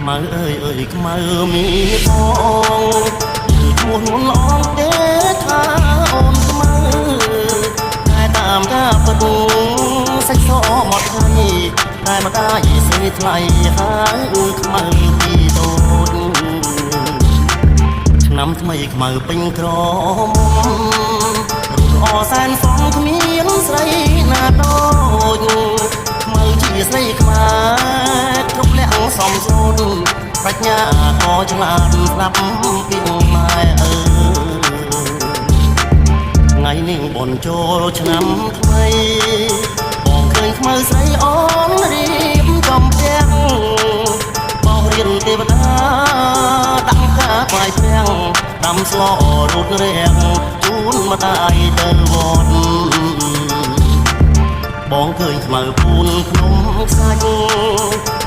ខ្មៅអើយអើយខ្មៅមានបងឈ្មោះនួនឡងទេថាអូនខ្មៅតែតាមការពិតសាច់សមកថ្ងៃតែម្ដាយស៊ីថ្លៃហើយខ្មៅពីតូចឆ្នាំថ្មីខ្មៅពេញក្រមុំរូបល្អសែនសំគ្មានស្រីណាដូចខ្មៅជាស្រីខ្មែរគ្រប់លក្ខសំសូនប្រាជ្ញាក៏ឆ្លាតស្ដាប់ពីម៉ែអើថ្ងៃនេះបនចូលឆ្នាំថ្មីបងឃើញខ្មៅស្រីអូនរៀបចំផ្ទាំងបោះរៀនទេវតាដាក់ការថ្វាយព្រះដាំស្លរូតរាំងជូនម្ដាយទៅវត្តបងឃើញខ្មៅពូនភ្នំខ្សាច់